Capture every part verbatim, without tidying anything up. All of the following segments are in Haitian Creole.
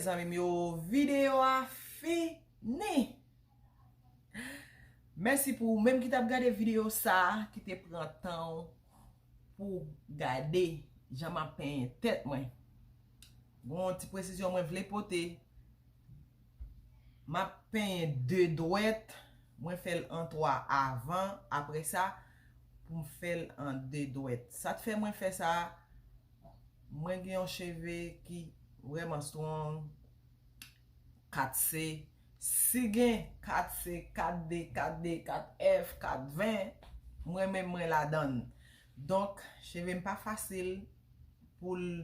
Zanmi m yo, videyo a fini. Mèsi pou ou menm ki t ap gade videyo sa a, ki te pran tan w pou w gade jan m ap penyen tèt mwen. Gon ti presizyon mwen vle pote. M ap penyen de dwèt. Mwen fè l an twa avan. Apre sa, pou m fè l an de dwèt. Sa t fè mwen fè sa, mwen gen yon cheve ki vrèman strong, kat C. Si gen kat C, kat D, kat D, kat F, kat ven, mwen menm mwen ladan l. Donk, cheve m pa fasil pou l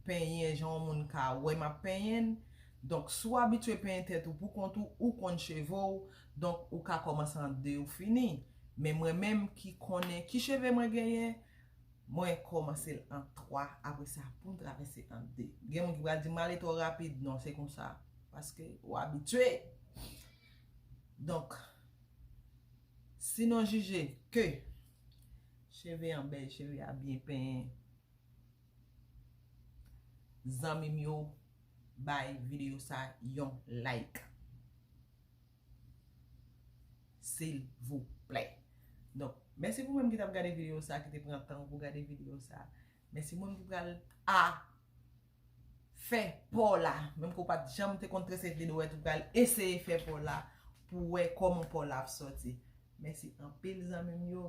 penyen jan yon moun ka wè m ap penyen l. Donk, si w abitye penyen tèt ou pou kont ou, ou konn cheve w, donk ou ka kòmanse an de ou fini. Men mwen menm ki konnen ki cheve mwen genyen, mwen kòmanse l an twa, apre sa pou m travèse an de. Gen moun ki pral di m ale twò rapid, non, se konsa. Paske ou abitye. Donk, si nou jije ke cheve an bèl, cheve a byen penyen, zanmi m yo, bay videyo sa yon like. Silvouplè. Donk, mèsi pou mwen ki t ap gade videyo sa, ki te pran tan pou gade videyo sa. Mèsi mwen ki pral a fè pò la. Menm ke w pa t janm te konn trese de dwèt, ou pral eseye fè pò la pou wè kòman pò la ap sòti. Mèsi anpil zanmi m yo.